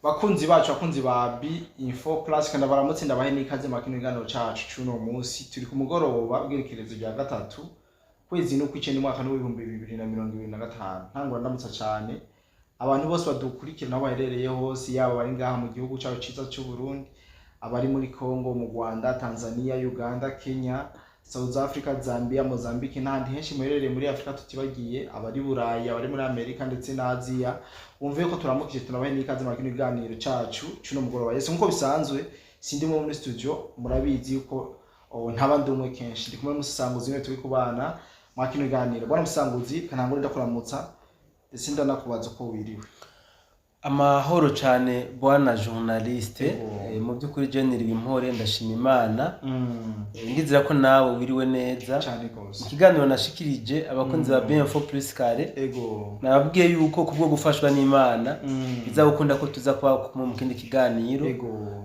Bakunzi bacu, bakunzi ba B Info Plus, kandi baramutse, ndabahe n'ikaze mu kino kiganiro cacu c'uno munsi. Turi ku mugoroba w'igerekerezo rya 3, kwezi n'ukw'icenda, umwaka w'2025. Ntangura ndamutsa cane abantu bose badukurikirana aho baherereye hose, yaba bari ngaha mu gihugu cacu ciza c'u Burundi, abari muri Congo, mu Rwanda, Tanzania, Uganda, Kenya, South Africa, Zambia, Mozambique n'ahandi henshi muherereye muri Afrika, tutibagiye abari Burayi, abari muri Amerika ndetse na Aziya. Wumve ko turamukije, tunabahe n'ikaze mu kino kiganiro cacu c'uno mugoroba. Yesu, nkuko bisanzwe sindimwe muri studio, murabizi yuko ntaba ndi umwe kenshi, ndi kumwe n'umusanguzi niwe turi kubana mwa kino kiganiro. Bwana Musanguzi, kanangure ndakuramutsa ndetse ndanakubaza uko wiriwe. Amahoro cyane, bwana journaliste. Ego. Mu by'ukuri je niriwe impore, ndashima Imana. Ndizera ko nawe wiriwe neza. Cyane gose. Ikiganiro nashikirije abakunzi ba B4 Plus kare, nababwiye yuko kubwo gufashwa n'Imana bizagukunda ko tuza kuba kumwe mu kindi kiganiro.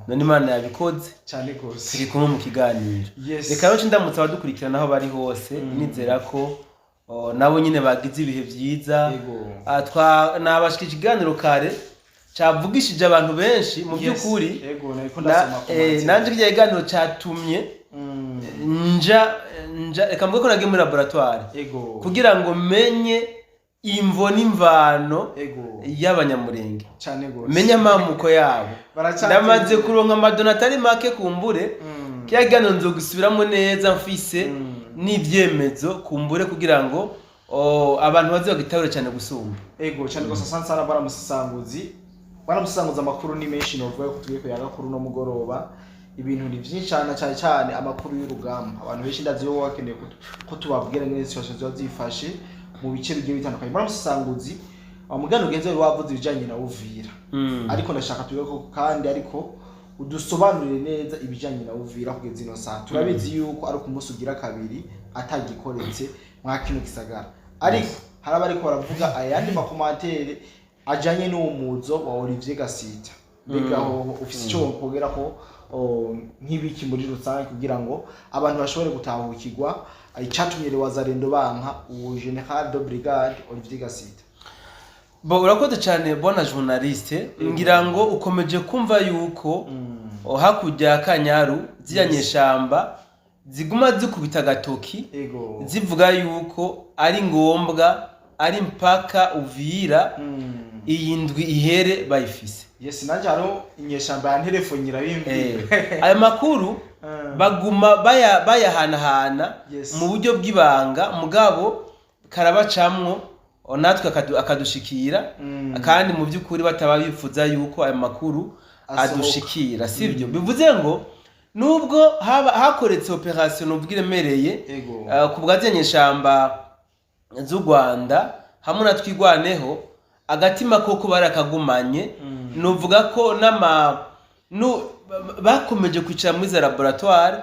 None Imana yabikoze. Cyane gose. Turi kumwe mu kiganiro. Reka rero ndamutse abadukurikirana aho bari hose, nizera ko nabo nyine bagize ibihe byiza. Nabashikije ikiganiro kare cavugishije abantu benshi mu by'ukuri. Ego, nariko ndasoma commentaire. Nanje kirya kiganiro catumye nja, reka mvuge ko nagiye muri laboratoire kugira ngo menye imvo n'imvano y'Abanyamurenge, Cyane gose. menye amamuko yabo. Ndamaze kuronka amadona atari make. Kumbure kiriya kiganiro nzogusubiramo neza mfise n'ibyemezo, kumbure kugira ngo abantu baze bagitahure cyane gusumba. Ego, cyane gose. Asante sana, bwana Musasanguzi. Bwana Musasanguzi, amakuru ni menshi novuga ko tugiye kuyaga kuri uno mugoroba. Ibintu ni byinshi cyane, cyane cyane amakuru y'urugamba. Abantu benshi ndazi yo bakeneye ko tubabwira neza situation ziba zifashe mu bice bigiye bitandukanye. Bwana Musasanguzi, mugano ugenze wari wavuze ibijanye na Uvira, ariko ndashaka tuvuge ko kandi ariko udusobanurire neza ibijanye na Uvira kugeza ino saha. Turabizi yuko ari ku munsi ugira kabiri atagikoretse mwa kino gisagara, ariko hari abariko baravuga ayandi ma commentaires ajanye n'uwo muzo wa Olivier Gasita. Mbega hoho ufise ico wokongera ko nk'ibiki muri rusange kugira ngo abantu bashobore gutahukirwa icatumye Wazalendo banka uwo Général de Brigade Olivier Gasita? Bo, urakoze cyane, bwana journaliste. Ngira ngo ukomeje kumva yuko hakurya ya Kanyaru ziriya nyeshamba ziguma zikubita agatoki, zivuga yuko ari ngombwa, ari mpaka Uvira iyi ndwi ihere bayifise. Yes, nanje hariho inyeshamba ya ntelefone irabimbwira. Aya makuru baguma bayahanahana mu buryo bw'ibanga, mugabo karabacamwo natwe akadushikira, kandi mu by'ukuri bataba bifuza yuko ayo makuru asohoka. Adushikira, sibyo? Bivuze ngo nubwo haba hakoretse opération nubwo iremereye ku bwa ziriya nyeshamba z'u Rwanda hamwe na Twigwaneho, agatima koko barakagumanye. Nuvuga ko n'ama nu bakomeje kwicara muri za laboratoire,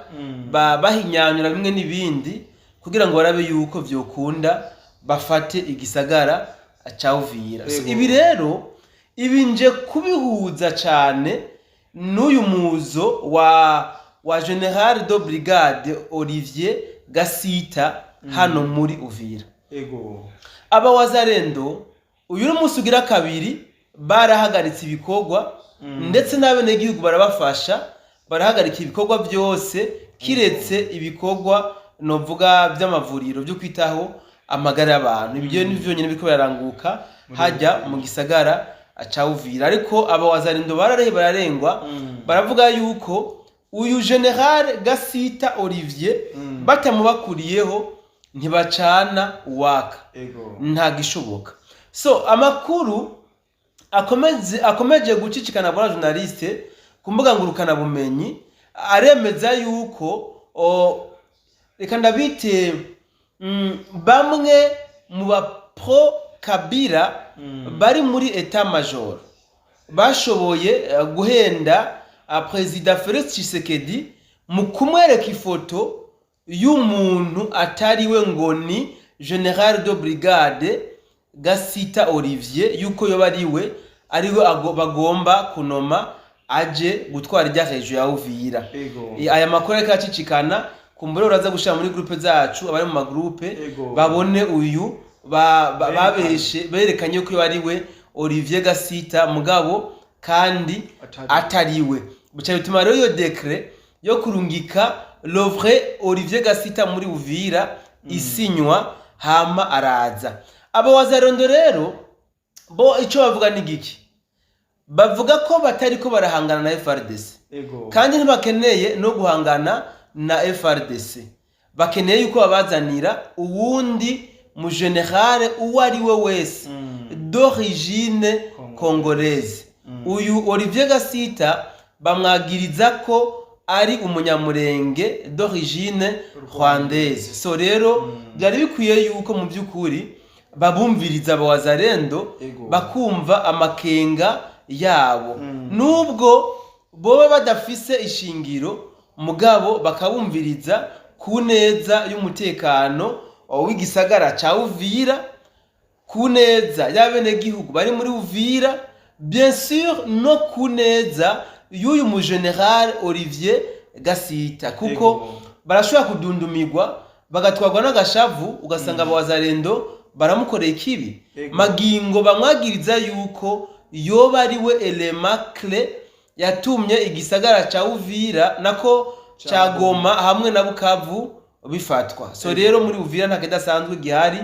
bahinyanyura bimwe n'ibindi kugira ngo barabe yuko vyokunda bafate igisagara ca Uvira. So, ibi rero, ibi nje kubihuza cane n'uyu muzo wa Général de Brigade Olivier Gasita hano muri Uvira. Aba Wazalendo uyu ni umunsi ugira kabiri barahagaritse ibikorwa, ndetse n'abenegihugu barabafasha, barahagarika ibikorwa byose kiretse ibikorwa novuga by'amavuriro byo kwitaho amagara y'abantu. Ibyo ni byo nyine biriko biraranguka hajya mu gisagara ca Uvira. Ariko aba Wazalendo bararehe bararengwa, baravuga yuko uyu Général Gasita Olivier batamubakuriyeho ntibacana uwaka. Nta gishoboka. So amakuru akomeje gucicikana, bwana journaliste, ku mbuga ngurukanabumenyi aremeza yuko reka ndabite bamwe mu ba pro Kabila bari muri état-major bashoboye guhenda Perezida Felix Tshisekedi mu kumwereka ifoto y'umuntu atariwe, ngo ni Général de Brigade Gasita Olivier, yuko yoba ariwe bagomba kunoma aje gutwara ijya hejuru ya Uvira. Aya makuru ariko acicikana, kumbure uraza gushira muri groupe zacu, abari mu ma groupe babone uyu Berekanye. Babeshe berekanye ko ari we Olivier Gasita, mugabo kandi atariwe. Bica bituma rero iyo décret yo kurungika le vrai Olivier Gasita muri Uvira isinywa, hama araza. Abo Wazalendo rero bo ico bavuga ni giki? Bavuga ko batariko barahangana na FARDC, kandi ntibakeneye no guhangana na FARDC. Bakeneye yuko babazanira uwundi mu général uwo ari we wese d'origine congolaise. Uyu Olivier Gasita bamwagiriza ko ari umunyamurenge d'origine rwandaise. So rero byari bikwiye yuko mu by'ukuri babumviriza aba Wazalendo, bakumva amakenga yabo, nubwo boba badafise ishingiro, mugabo bakabumviriza ku neza y'umutekano w'igisagara ca Uvira, ku neza y'abenegihugu bari muri Uvira, bien sûr no ku neza y'uyu mu général Olivier Gasita, kuko barashobora kudundumirwa, bagatwarwa n'agashavu, ugasanga aba Wazalendo baramukoreye ikibi. Magingo bamwagiriza yuko yoba ari we élément clé yatumye igisagara ca Uvira, nako ca Goma hamwe na Bukavu bifatwa. So rero muri Uvira nta kidasanzwe gihari,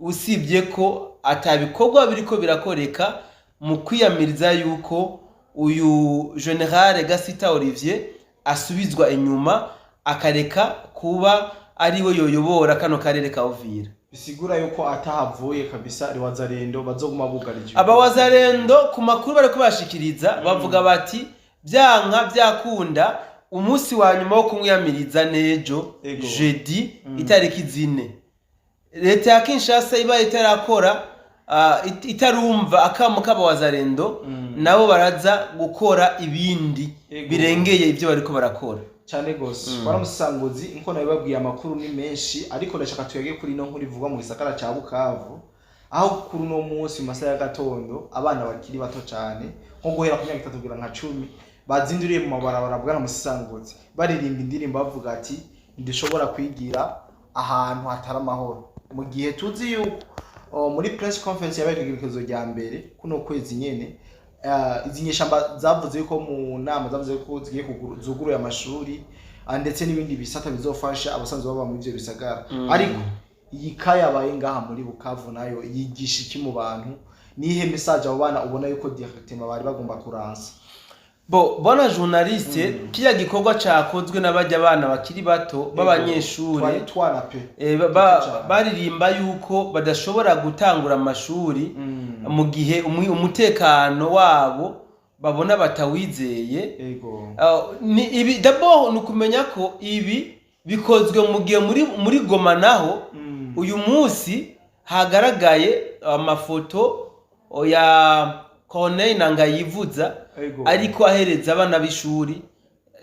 usibye ko atabikorwa biriko birakoreka mu kwiyamiriza yuko uyu général Gasita Olivier asubizwa inyuma, akareka kuba ariwe yoyobora kano karere ka Uvira. Bisigura yuko atahavuye kabisa Wazalendo bazoguma bugarije. Aba Wazalendo ku makuru bariko bashikiriza bavuga bati byanka byakunda umunsi wa nyuma wo kumwiyamiriza nejo, jeudi itariki 4. Leta ya Kinshasa iba itarakora, itarumva akamo k'abawazarendo, nabo baraza gukora ibindi birengeye ibyo bariko barakora. Cyane gose. Baramusanguzi nko nabibabwiye, amakuru ni menshi, ariko ndashaka tuyage kuri ino nkuru ivugwa mu gisagara ca Bukavu, aho kuri uno munsi mu masaha y'agatondo abana bakiri bato cyane, nko guhera ku myaka 3 kugera nka 10, bazinduriye mu mabarabara, bwana Musisanguzi, baririmba indirimbo bavuga ati ntidushobora kwigira ahantu hatari amahoro, mu gihe tuzi yuko muri press conference yabaye kw'igenekerezo rya mbere kuno kwezi nyene, izi nyeshamba zavuze yuko mu nama zavuze ko zigiye zuguruye amashuri, ndetse n'ibindi bisata bizofasha abasanzwe baba muri ivyo bisagara. Ariko iyi ka yabaye ngaha muri Bukavu nayo yigisha iki mu bantu? Nihe message abo bana ubona yuko directement bari bagomba kuransa? Bo bona journaliste, kiriya gikorwa cakozwe n'abajya abana bakiri bato b'abanyeshure, Twari twana pe. Eh, Duto cane. baririmba yuko badashobora gutangura amashuri mu gihe umutekano wabo babona batawizeye. Ni ibi d'abord ni ukumenya ko ibi bikozwe mu gihe muri Goma naho uyu munsi hagaragaye amafoto ya Corneille Nangayivuza ariko ahereza abana b'ishuri.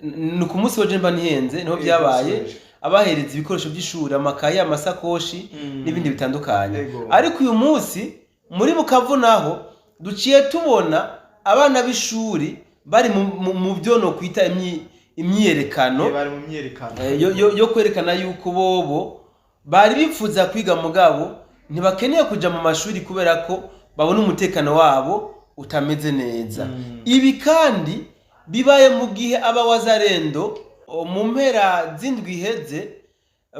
Ni ku munsi w'ejo mba ntihenze, niho byabaye, w'ejo. abahereza ibikoresho by'ishuri, amakaye, amasakoshi n'ibindi bitandukanye. Ariko uyu munsi muri Bukavu naho duciye tubona abana b'ishuri bari mu byo no kwita imyiyerekano. Bari mu myiyerekano. Yo kwerekana yuko bobo bari bifuza kwiga, mugabo ntibakeneye kuja mu mashuri kubera ko babona umutekano wabo utameze neza. Ibi kandi bibaye mu gihe aba Wazalendo mu mpera z'indwi iheze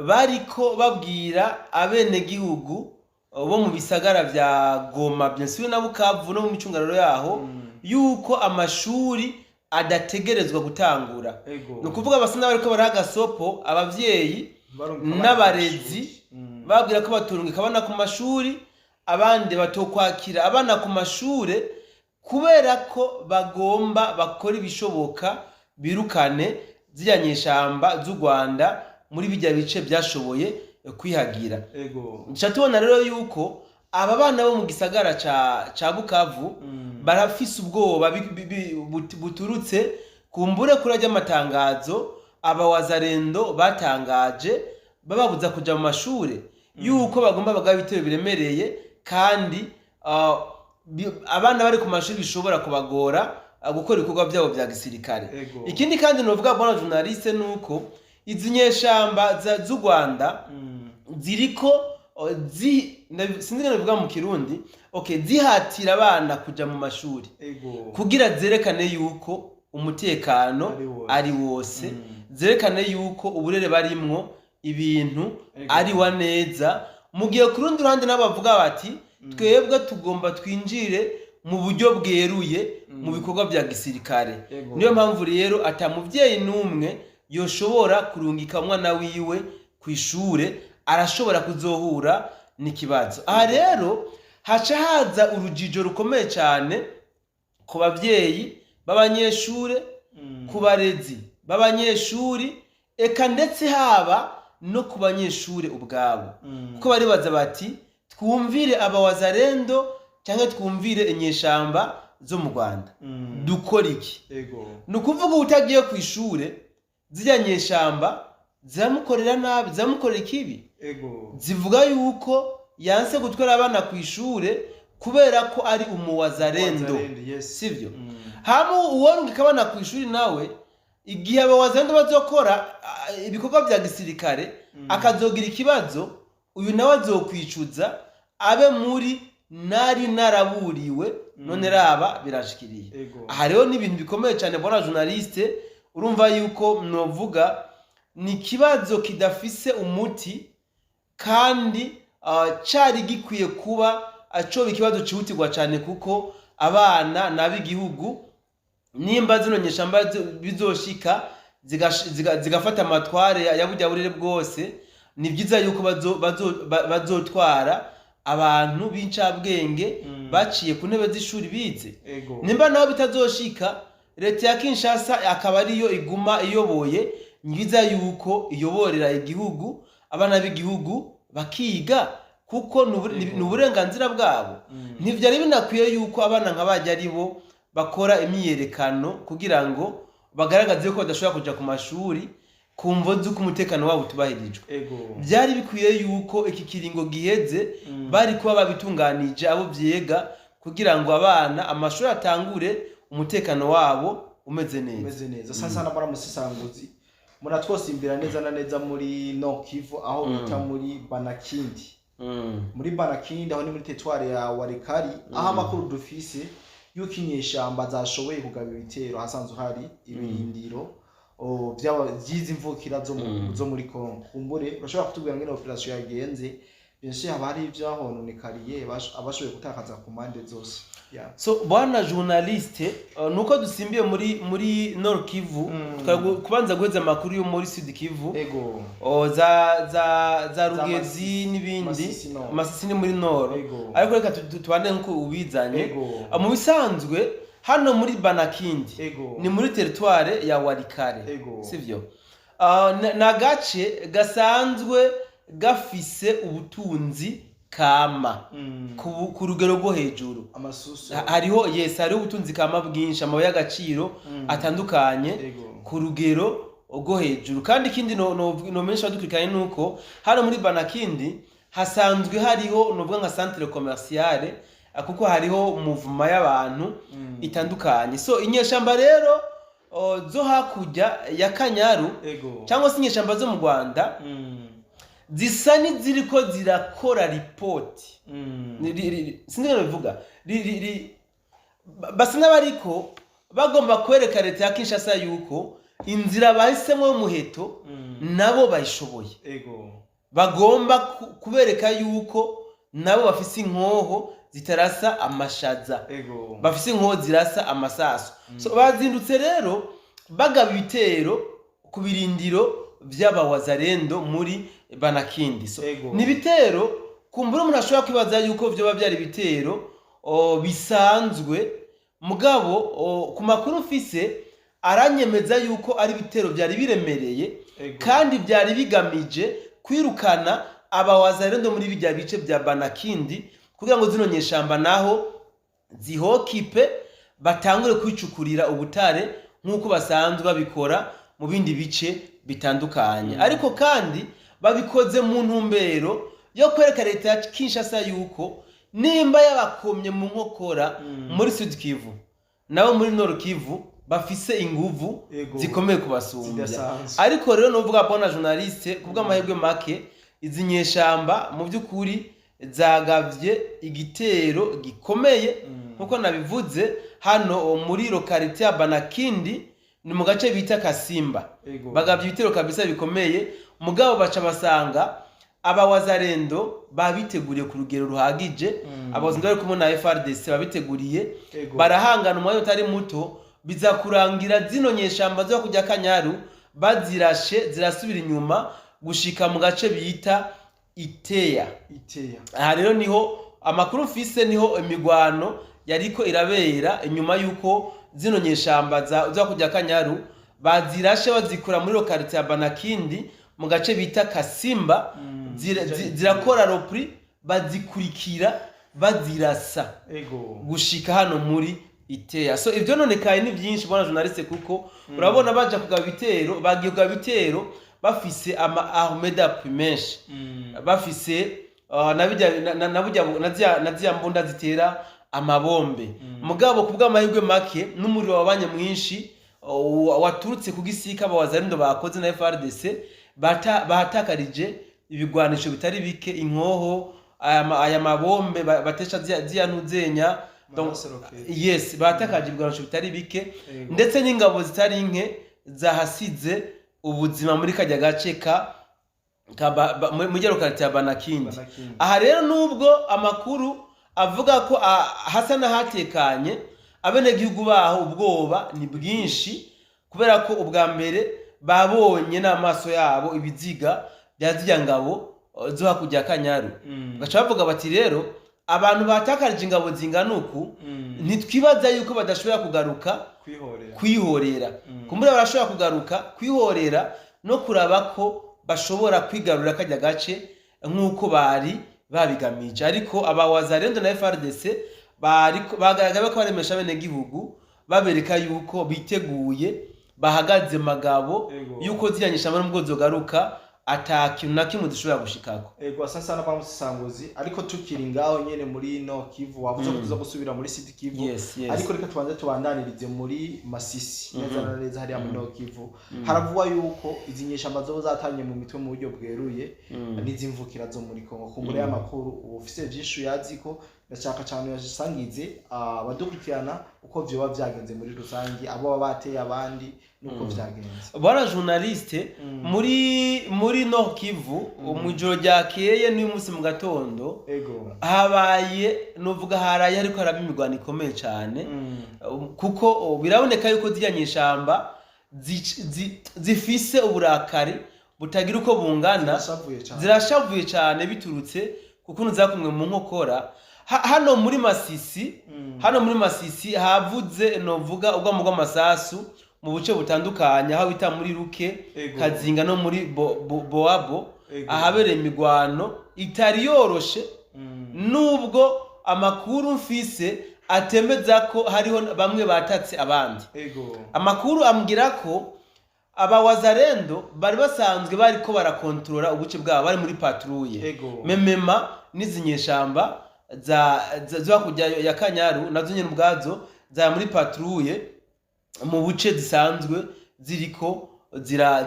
bariko babwira abenegihugu bo mu bisagara vya Goma, bien sûr, na Bukavu no mu micungararo yaho, yuko amashuri adategerezwa gutangura. Ni ukuvuga basa n'abariko baraha agasopo abavyeyi Barungika abana n'abarezi, ku mashuri. Babwira ko baturungika abana ku mashuri, abandi batokwakira abana ku mashure, kubera ko bagomba bakora ibishoboka birukane ziriya nyeshamba z'u Rwanda muri bijya bice byashoboye kwihagira. Nca tubona rero yuko aba bana bo mu gisagara ca Bukavu barafise ubwoba buturutse kumbure kuri arya amatangazo aba Wazalendo batangaje bababuza kuja mu mashure, yuko bagomba bagaba ibitero biremereye, kandi abana bari ku mashuri bishobora kubagora gukora ibikorwa byabo vya gisirikare. Ikindi kandi novuga, bwana journaliste, nuko izi nyeshamba z'u Rwanda ziriko Sinzi ngene bivuga mu Kirundi, okay, zihatira abana kuja mu mashuri kugira zerekane yuko umutekano Ari wose. ari wose, zerekane yuko uburere barimwo ibintu ari wa neza, mu gihe ku rundi ruhande nabo bavuga bati: "Twebwe tugomba twinjire mu buryo bweruye mu bikorwa bya gisirikare." Niyo mpamvu rero ata muvyeyi n'umwe yoshobora kurungika umwana wiwe ku ishure, arashobora kuzohura n'ikibazo. Aha rero haca haza urujijo rukomeye cyane ku bavyeyi b'abanyeshure, ku barezi b'abanyeshuri, eka ndetse haba no ku banyeshure ubwabo, kuko baribaza bati: "Twumvire abawazarendo cyangwa twumvire inyeshamba zo mu Rwanda? Dukora iki?" Ni ukuvuga utagiye ku ishure, ziriya nyeshamba ziramukorera nabi, ziramukorera ikibi. Zivuga yuko yanse gutwara abana ku ishure kubera ko ari umuwazarendo. Wazalendo, yes. Sivyo? Hama uworungika abana ku ishuri nawe, igihe abawazarendo bazokora ibikorwa bya gisirikare, akazogira ikibazo, uyu nawe azokwicuza, abe muri nari naraburiwe, none raba birashikiriye. Aha rero ni ibintu bikomeye cyane, bwana journaliste. Urumva yuko novuga ni ikibazo kidafise umuti, kandi cari gikwiye kuba coba ikibazo cihutirwa cyane, kuko abana n'ab'igihugu. Nimba zino nyeshamba bizoshika zigafata amatware ya burya burere bwose, ni byiza yuko bazotwara abantu b'incabwenge baciye ku ntebe z'ishuri, bize. Nimba naho bitazoshika, leta ya Kinshasa akaba ariyo iguma iyoboye, ni byiza yuko iyoborera igihugu, abana b'igihugu bakiga, kuko ni uburenganzira bwabo. Ntivyari binakwiye yuko abana nka bajya ari bo bakora imyiyerekano kugira ngo bagaragaze ko badashobora kuja ku mashuri ku mvo z'uko umutekano wabo utubahirijwe. Byari bikwiye yuko iki kiringo giheze bari kuba babitunganije abo vyega, kugira ngo abana amashuri atangure umutekano wabo umeze neza. Umeze neza. Sasa na musesanguzi, muratwosimbira neza na neza muri Nord Kivu, aho bita muri Banakindi. Muri Banakindi, aho ni muri territoire ya Walikale, aho amakuru dufise yuko inyeshamba zashoboye kugaba ibitero ahasanzwe hari ibirindiro vy'izi mvukira zo muri Congo. Kumbure urashobora kutubwira ngene operation yagenze? Bien sûr, haba hari ivyahononekariye, abashoboye gutakaza ku mpande zose. Yeah. So bwana journaliste, nuko dusimbiye muri Nord Kivu, kubanza guheza amakuru yo muri Sud Kivu. O, za Rugezi n'ibindi. Masisi Nord. Masisi ni muri Nord. Ariko reka tubande nkuko ubizanye. Mu bisanzwe hano muri Banakindi ni muri territoire ya Walikale. Sivyo? Ni agace gasanzwe gafise ubutunzi kama ku rugero rwo hejuru. Amasuso. Hariho, yes, hariho ubutunzi kama bwinshi, amabuye y'agaciro atandukanye ku rugero rwo hejuru. Kandi ikindi no menshi badukurikiranye nuko hano muri Banakindi hasanzwe hariho novuga nka centre commerciale, kuko hariho mouvement y'abantu itandukanye. So inyeshamba rero zo hakurya ya Kanyaru cyangwa se inyeshamba zo mu Rwanda zisa n'iziriko zirakora ripoti. Sinzi ngene bivuga. Basa n'abariko bagomba kwereka leta ya Kinshasa yuko inzira bahisemo y'umuheto nabo bayishoboye. Bagomba kubereka yuko nabo bafise inkoho zitarasa amashaza, bafise inkoho zirasa amasaso. So bazindutse rero bagaba ibitero ku birindiro vy'abawazarendo muri Banakindi. So ni ibitero kumbura umuntu ashobora kwibaza yuko vyoba byari ibitero bisanzwe, mugabo ku makuru mfise aranyemeza yuko ari ibitero byari biremereye kandi byari bigamije kwirukana abawazarendo muri bijya bice bya Banakindi, kugira ngo zino nyeshamba naho zihokipe, batangure kwicukurira ubutare nk'uko basanzwe babikora mu bindi bice bitandukanye. Ariko kandi babikoze mu ntumbero yo kwereka leta ya Kinshasa yuko nimba yabakomye mu nkokora muri Sud Kivu, nabo muri Nord Kivu bafise inguvu zikomeye kubasumbya. Zidasanzwe. Ariko rero nuvuga, bona journaliste, kubw'amahirwe make izi nyeshamba mu by'ukuri Zagavye igitero gikomeye nkuko nabivuze hano muri localité ya Banakindi, ni mu gace bita Kasimba. Bagavye ibitero kabisa bikomeye, mugabo baca basanga abawazarendo babiteguriye ku rugero ruhagije. Abawazarendo bari kumwe na FARDC babiteguriye, barahangana umwanya utari muto, biza kurangira zino nyeshamba zo kujya Kanyaru bazirashe, zirasubira inyuma gushika mu gace bita Iteya. Iteya. Aha rero niho amakuru mfise, niho imigwano yariko irabera inyuma yuko zino nyeshamba zo kujya Kanyaru bazirashe, bazikura muri localité ya Banakindi mu gace bita Kasimba. Zirakora repli, bazikurikira bazirasa gushika hano muri Iteya. So ibyo none kaye ni byinshi, bwana journaliste, kuko urabona baja kugaba ibitero, bagiye kugaba ibitero bafise ama arme d'appui menshi, bafise na bijya na burya na ziriya mbunda zitera amabombe. Mugabo ku bw'amahirwe make n'umuriro wabanye mwinshi waturutse ku gisika abawazarindo bakoze na FARDC, bahatakarije ibigwanisho bitari bike, inkoho, aya mabombe batesha ziya ntuzenya. Donc, Amaraso roquette. Yes, batakaje ibigwanisho bitari bike, ndetse n'ingabo zitari nke zahasize ubuzima muri kajya gace ka muri localité ya Banakindi. Banakindi. Aha rero nubwo amakuru avuga ko hasa n'ahatekanye, abenegihugu baho ubwoba ni bwinshi, kubera ko ubwa mbere babonye n'amaso yabo ibiziga bya zirya ngabo zo hakurya ya Kanyaru. Baca bavuga bati: "Rero abantu batakarije ingabo zingana uku, ntitwibaza yuko badashobora kugaruka kwihorera." Kwihorera. Kumbura barashobora kugaruka kwihorera no kuraba ko bashobora kwigarurira kajya gace nk'uko bari babigamije. Ariko abawazarendo na FARDC bagaragaye ko baremesha abenegihugu, babereka yuko biteguye, bahagaze magabo, yuko ziriya nyeshamba nubwo zogaruka ata kintu na kimwe zishobora gushikako. Ego, asa sana kwa musanguzi. Ariko tukiri ngaho nyene muri Nord Kivu, wavuze ko tuza gusubira muri Sud Kivu, Yes. ariko reka tubanze tubandanirize muri Masisi neza na neza hariya muri Nord Kivu. Haravugwa yuko izi nyeshamba zoba zatanye mu mitwe mu buryo bweruye n'izimvukira zo muri Kongo. Kumbura y'amakuru ubu ufise vyinshi uyazi ko ndashaka cyane yasangize abadukurikirana uko vyoba vyagenze muri rusangi, abo baba bateye abandi nuko vyagenze. Bwana journaliste, muri Nord Kivu mu ijoro ryakeye n'uyu munsi mu gatondo habaye, nuvuga haraye ariko haraba imirwano ikomeye cyane, kuko biraboneka yuko ziriya nyeshamba zifise uburakari butagira uko bungana. Zirashavuye cyane. Zirashavuye cyane biturutse ku kuntu zakumwe mu nkokora. Hano muri Masisi, hano muri Masisi havuze, novuga, ubwamo bw'amasasu mu buce butandukanye, aho bita muri Ruke, Kazinga no muri Boabo, ahabereye imigwano itari yoroshe, nubwo amakuru mfise atemeza ko hariho bamwe batatse abandi. Amakuru ambwira ko abawazarendo bari basanzwe bariko barakontorora ubuce bwabo, bari muri patrouille, memema n'izi nyeshamba za hakurya ya Kanyaru nazo nyene ubwazo za muri patrouille mu buce zisanzwe ziriko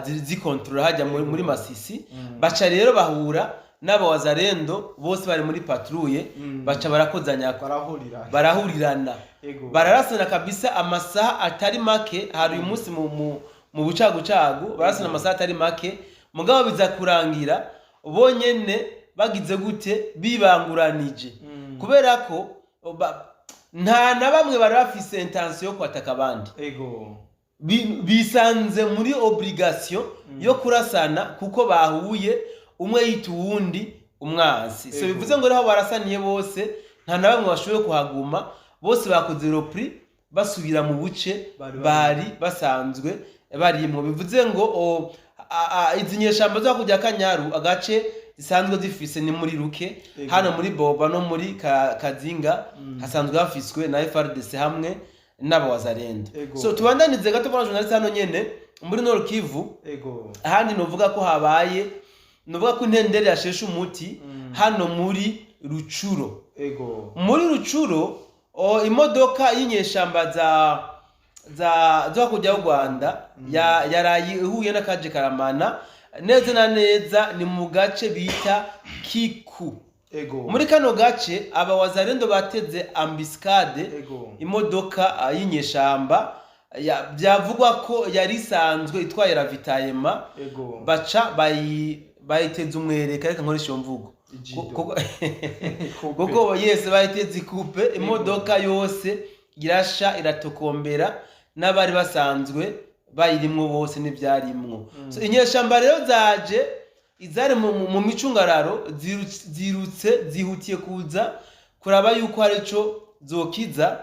zikontorora hajya muri Masisi. Baca rero bahura n'abawazarendo bose bari muri patrouille, baca barakozanyako. Barahurira. Barahurirana. Bararasana kabisa amasaha atari make. Hari uyu munsi mu bucagucagu barasana amasaha atari make, mugabo biza kurangira bonyene bagize gute? Bibanguranije, kubera ko nta na bamwe bari bafise intention yo kwataka abandi. Bisanze muri obligation yo kurasana kuko bahuye, umwe yita uwundi umwansi. So bivuze ngo rero aho barasaniye bose, nta na bamwe bashoboye kuhaguma, bose bakoze repli basubira mu buce bari bari basanzwe barimwo. Bivuze ngo izi nyeshamba zo hakurya ya Kanyaru, agace zisanzwe zifise ni muri Ruke, hano muri Boba no muri Kazinga hasanzwe hafiswe na FARDC hamwe n'abawazarendo. So tubandanize gato, bwana journaliste, hano nyene muri Nord Kivu. Ahandi novuga ko habaye, novuga ko intendere yasheshe umuti, hano muri Rucuro. Muri Rucuro imodoka y'inyeshamba za zo hakurya y'u Rwanda yaraye ihuye n'akaje karamana neza na neza, ni mu gace bita Kiku. Muri kano gace aba Wazalendo bateze embuscade imodoka y'inyeshamba byavugwa ko yari isanzwe itwaye ravitaillement, baca bayiteza umwereka, reka nkoresha iyo mvugo. Ijido. Coupe. Kuko yes, bayiteze ikupe, imodoka yose irasha, iratokombera, n'abari basanzwe bayirimwo bose n'ibyarimwo. So, inyeshamba rero zaje izari mu micungararo zirutse zihutiye kuza kuraba yuko hari ico zokiza.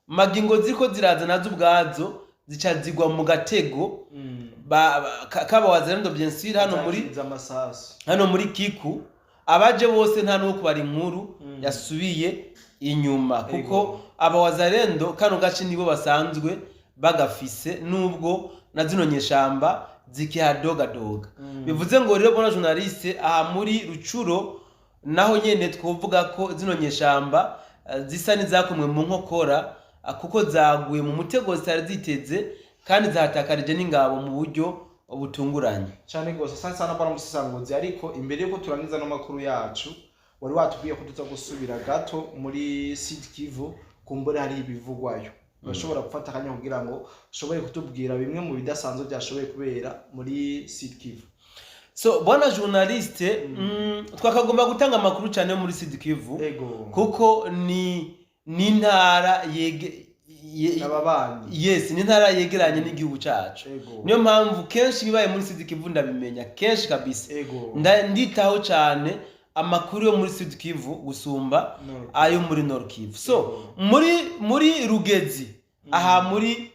Magingo ziriko ziraza nazo ubwazo zica zigwa mu gatego kaba Wazalendo, bien sûr, hano muri Zakiriza amasasu. Hano muri Kiku abaje bose nta n'uwo kubara inkuru yasubiye inyuma, kuko aba Wazalendo kano gace nibo basanzwe bagafise, nubwo na zino nyeshamba zikihadogadoga. Bivuze ngo rero, bona journaliste, aha muri Rucuro naho nyene twovuga ko zino nyeshamba zisa n'izakomwe mu nkokora, kuko zaguye mu mutego zitari ziteze kandi zahatakarije n'ingabo mu buryo butunguranye. Cyane rwose, asante sana bwana musesanguzi. Ariko imbere yuko turangiza no makuru yacu, wari watubwiye ko tuza gusubira gato muri Sud Kivu, kumbure hari ibivugwayo. Urashobora gufata akanya kugira ngo ushobore kutubwira bimwe mu bidasanzwe byashoboye kubera muri Sud Kivu? So bwana journaliste, twakagomba gutanga amakuru cyane yo muri Sud Kivu, kuko ni intara n'ababanyi. Yes, ni intara yegeranye n'igihugu cacu. Niyo mpamvu kenshi bibaye muri Sud Kivu ndabimenya kenshi kabisa. Nditaho cyane amakuru yo muri Sud Kivu gusumba Nord. ayo muri Nord Kivu. So muri Rugezi, aha muri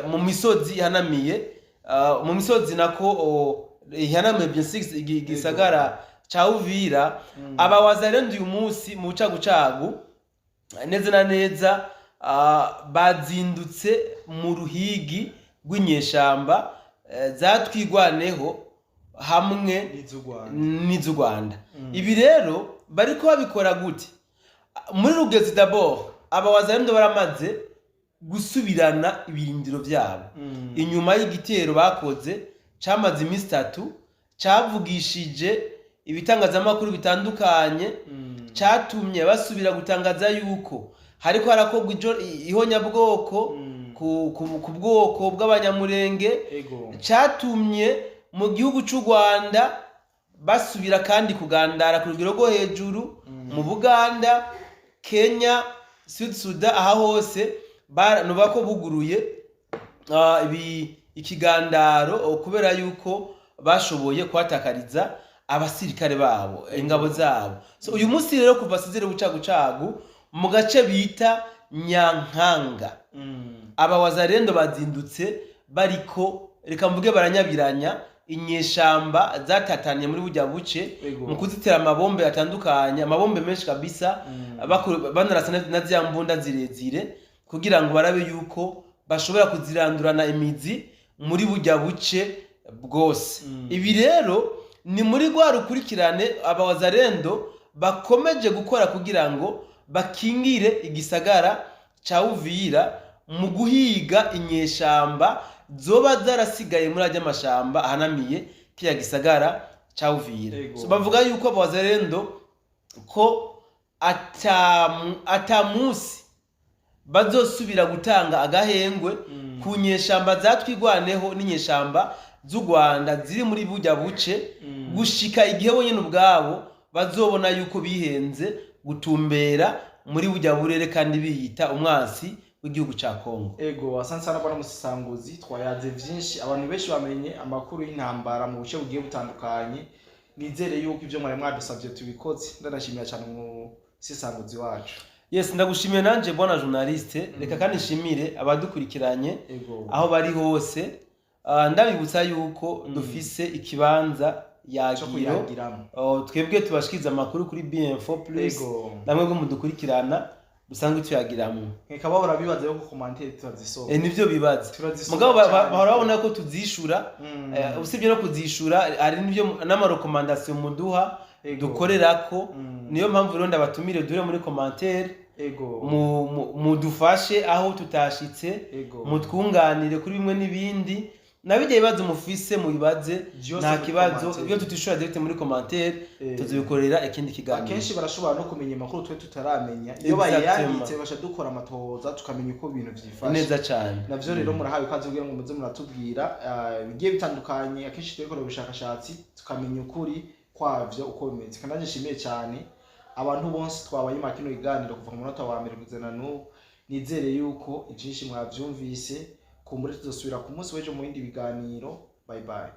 mu misozi ihanamiye, mu misozi nako ihanamiye bien sûr igisagara ca Uvira, aba Wazalendo uyu munsi mu bucagucagu neza na neza bazindutse mu ruhigi rw'inyeshamba zatwigwaneho hamwe n'iz'u Rwanda. N'iz'u Rwanda. Ibi rero bariko babikora gute? Muri Rugezi d'abord aba Wazalendo baramaze gusubirana ibirindiro vyabo inyuma y'igitero bakoze camaze iminsi 3, cavugishije ibitangazamakuru bitandukanye, catumye basubira gutangaza yuko hariko harakorwa ihonyabwoko ku bwoko bw'Abanyamurenge, catumye mu gihugu c'u Rwanda basubira kandi kugandara ku rugero rwo hejuru, mu Buganda, Kenya, Sud Sudan, aha hose nuba ko buguruye ikigandaro, kubera yuko bashoboye kuhatakariza abasirikare babo, ingabo zabo. So uyu munsi rero kuva sizere bucagucagu mu gace bita Nyankanga, aba Wazalendo bazindutse bariko, reka mvuge, baranyabiranya inyeshamba zatataniye muri burya buce mu kuzitera amabombe atandukanye, amabombe menshi kabisa, banarasa na zya mbunda zirezire kugira ngo barabe yuko bashobora kuzirandurana imizi muri burya buce bwose. Ibi rero ni muri rwa rukurikirane aba Wazalendo bakomeje gukora kugira ngo bakingire igisagara ca Uvira mu guhiga inyeshamba zoba zarasigaye muri ajya amashamba ahanamiye kiya gisagara ca Uvira. So, bavuga yuko aba Wazalendo ko ata munsi bazosubira gutanga agahengwe ku nyeshamba zatwigwaneho n'inyeshamba z'u Rwanda ziri muri burya buce, gushika igihe bonyene ubwabo bazobona yuko bihenze gutumbera muri burya burere kandi biyita umwansi w'igihugu ca Kongo. Ego, asante sana bwana musesanguzi. Twayaze vyinshi, abantu benshi bamenye amakuru y'intambara mu buce bugiye butandukanye. Nizere yuko ivyo mwari mwadusavye tubikoze. Ndanashimira cyane umusesanguzi wacu. Yes, ndagushimiye nanje bwana journaliste. Reka kandi nshimire abadukurikiranye aho bari hose. Ndabibutsa yuko dufise ikibanza co yagiro kuyagiramo. Oh, twebwe tubashikiriza amakuru kuri BM4 Plus, namwe bwo mudukurikirana dusanzwe tuyagiramwo. Nkeka bahora bibaza yuko commentaire turazisoma. Nivyo bibaza. Turazisoma mugabo cane. bahora babona ko tuzishura. Usibye no kuzishura, hari n'ivyo n'ama recommandations muduha dukorerako. Niyo mpamvu rero ndabatumire dure muri commentaire, mudufashe aho tutashitse, mutwunganire kuri bimwe n'ibindi. Na bijya bibazo mufise mubibaze, Vyose nta muri kibazo. commentaire. Ibyo tutishura direct muri commentaire, tuzibikorera ikindi kiganiro. Akenshi barashobora no kumenya amakuru twe tutaramenya. Iyo bayanditse, basha dukora amatohoza, tukamenya uko ibintu vyifashe. Neza cane. Navyo rero murahawe ikaze kugira ngo muze muratubwira bigiye bitandukanye. Akenshi tubikora ubushakashatsi, tukamenya ukuri kwavyo uko bimeze. Kandi nanjye nshimiye cyane abantu bose twabaye mu kino kiganiro kuva ku munota wa mbere kugeza na n'ubu. Nizere yuko ivyinshi mwavyumvise. Kumbure tuzosubira ku munsi w'ejo mu bindi biganiro. Bye bye.